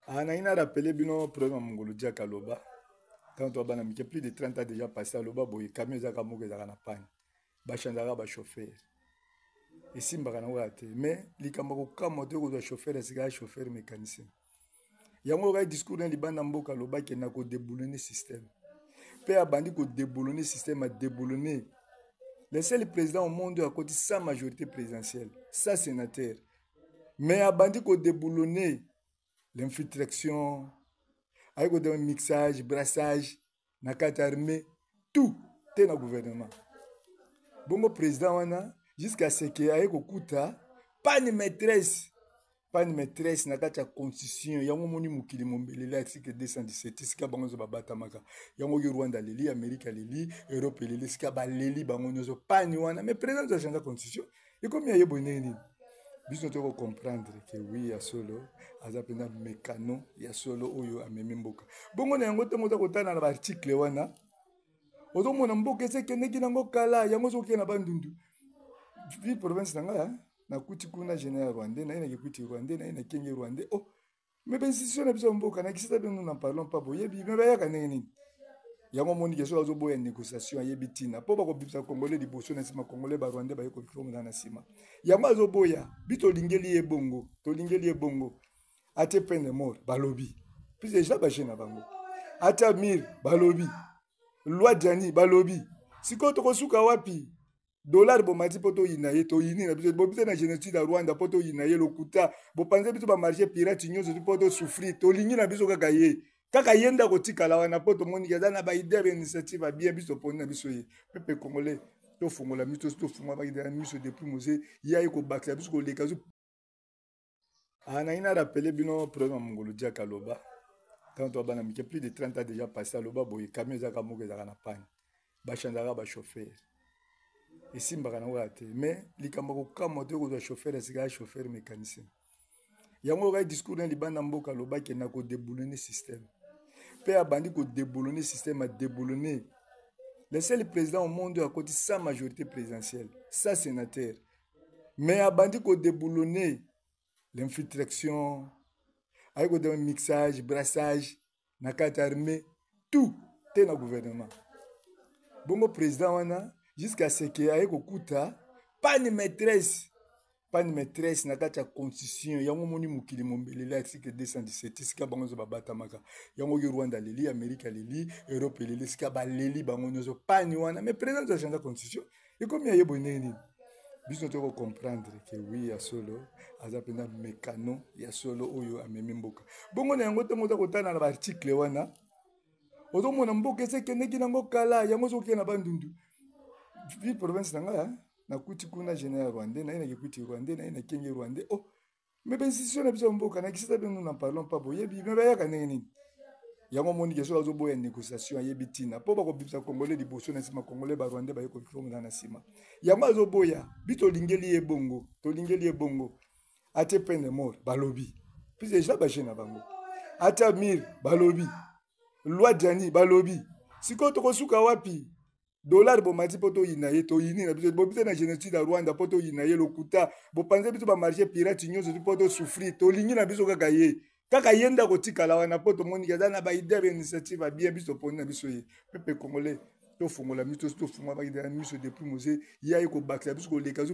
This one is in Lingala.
Ah, nangi na rappeler bino problème ya mongolo Jack aloba ntango toa bana mike, plus de 30 ans déjà passé. Aloba boye: camion ezalaka moko, ezalaka na panne, bachangeaka bachauffeur, esimbaka nango kaka te. Mais likambo ya kokamwa, te kozwa chauffeur ya sika ya chauffeur mécanicien. Yango okaki discours na libanda mboka, alobaki na kodéboulonner système, mpe abandi kodéboulonner système, adéboulonner. Le seul président au monde oyo akoti sans majorité présidentielle, sans sénateur, mais abandi kodéboulonner l'infiltration, ayi kodema mixage, brassage na kati ya armée, tout te na gouvernement. Bongo président wana, jusqu'à ce que aye kokuta panne maîtresse, panne maîtresse na kati ya constitution. Yango omoni mokili mombelele, article 217, esika bango nyonso babatamaka. Yango oki Rwanda aleli, Amérique aleli, Europe eleli, esika baleli bango nyonso panne wana. Mais président nyonso achange constitution, ekomi aye boye ndenge nini? Biso tokocomprendre que oui, ya solo, aza mpenza mécano ya solo oyo amemi mboka. Bongo na yango, ntango oza kotala na baarticle wana, ozomona mboka esi ekendeki nango kala. Yango ozokokende na Bandundu, ville province na ngai, nakuti kuna général rwandais, naye nakekuti rwandais, naye nakenge rwandais. Oh, mais bainstitution na biso ya mboka, nakisisa bino, n'en parlons pas. Boyebi, mais bayaka ndenge nini? Yango omoni ke soki azoboya négociation, ayebi ntina mpo bakobimisa Congolais liboso na nsima, Congolais barwandais baye kokomona na nsima. Yango azoboya bi. Tolingeli ye bongo, tolingeli ye bongo. Atie peine de mort, balobi puis déjà baje na bango. Atia mire, balobi loi Tshiani, balobi. Sikoyo tokosuka wapi? Dollar bomati mpo toyina ye, toyini na biso. Bobisa na génocide ya Rwanda mpo toyina ye, lokuta. Bopanze biso bamarché pirate nyonso mpo tosouffrir, tolingi na biso kaka ye, kaka ye nde akotikala wana, mpo tomoniki aza na baidée ya initiative abien. Biso toponi na biso ye. Peuple congolais, tofongola miso, tofongola bakida miso. Depuis Mzee ye aye kobakisa biso koleka. Ah, nangi na rappeler bino problème ya mongolo Jack aloba ntango toa bana mike, plus de 30 ans déjà passé. Aloba boye: camion ezalaka moko, ezalaka na panne, bachangeaka bachauffeur, esimbaka nango kaka te. Mais likambo ya kokamwa, te kozwa chauffeur ya sika ya chauffeur mécanicien. Yango okaki discours na libanda mboka, alobaki na kodéboulonner système, mpe abandi kodéboulonner système, adéboulonner. Le seul président au monde oyo akoti sans majorité présidentielle, sans sénateur, mais abandi kodéboulonner l'infiltration, ayi kodema mixage, brassage na kati ya armée, tout te na gouvernement. Bongo président wana, jusqu'à ce que aye kokuta panne maîtresse, panne maîtresse na kati ya constitution. Yango omoni mokili mombelele, article 217, esika bango nyonso babatamaka. Yango oki Rwanda aleli, Amérique aleli, Europe eleli, esika baleli bango nyonso panne wana. Mais président nyonso achange constitution, ekomi aye boye ndenge nini? Biso tokocomprendre que oui, ya solo, aza mpenza mécano ya solo oyo amemi mboka. Bongo na yango, ntango oza kotala na baarticle wana, ozomona mboka esi ekendeki nango kala. Yango ozokokende na Bandundu, ville province na ngai, nakuti kuna général rwandais, naye nakekuti rwandais, naye nakenge rwandais. Oh, mais bainstitution na biso ya mboka, nakisisa bino, n'en parlons pas. Boyebi, mais bayaka ndenge nini? Yango omoni ke soki azoboya négociation, ayebi ntina mpo bakobimisa Congolais liboso na nsima, Congolais barwandais baye kokomona na nsima. Yango azoboya bi. Tolingeli ye bongo, tolingeli ye bongo. Atie peine de mort, balobi puis déjà baje na bango. Atia mire, balobi loi Tshiani, balobi. Sikoyo tokosuka wapi? Dollar bomati mpo toyina ye, toyini na biso. Bobisa na génocide ya Rwanda mpo toyina ye, lokuta. Bopanze biso bamarché pirate nyonso mpo tosouffrir, tolingi na biso kaka ye, kaka ye nde akotikala wana, mpo tomoniki aza na baidée ya initiative abien. Biso toponi na biso ye. Peuple congolais, tofongola miso, tofongola bakida miso. Depuis Mzee ye aye kobakisa biso koleka.